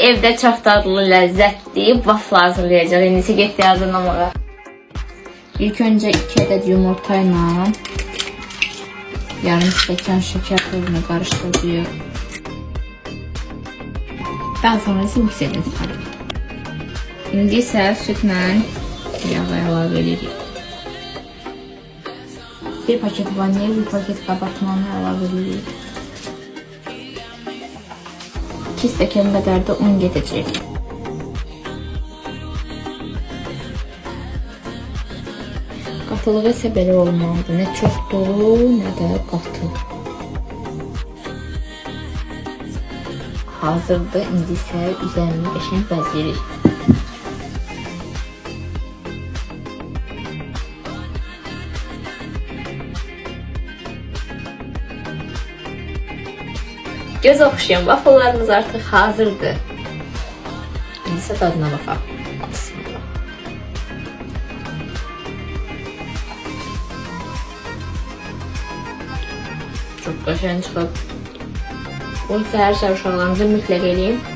evdə çox dadlı, ləzzətli waffle hazırlayacağıq. İndi isə getdik hazırlamağa. İlk öncə 2 ədəd yumurta ilə yarım stəkan şəkər tozunu qarışdıracağıq. Daha sonra isə mikserdən çıxarırıq. İndi isə südlə yağı əlavə edirik. Bir paket vanil, bir paket qabartmanı əlavə edirik. 2 stəkan qədər də un gedəcək. Qatılığı isə belə olmalıdır. Nə çox dolu, nə də qatı. Hazırdır. İndi isə üzərini qəşəng bəzəyirik. Göz oxşayan wafflelarımız artıq hazırdır. İndi isə dadına baxaq. Bismillah. Çox qəşəng çıxıb. Bunu səhər-səhər uşaqlarınıza mütləq eləyin.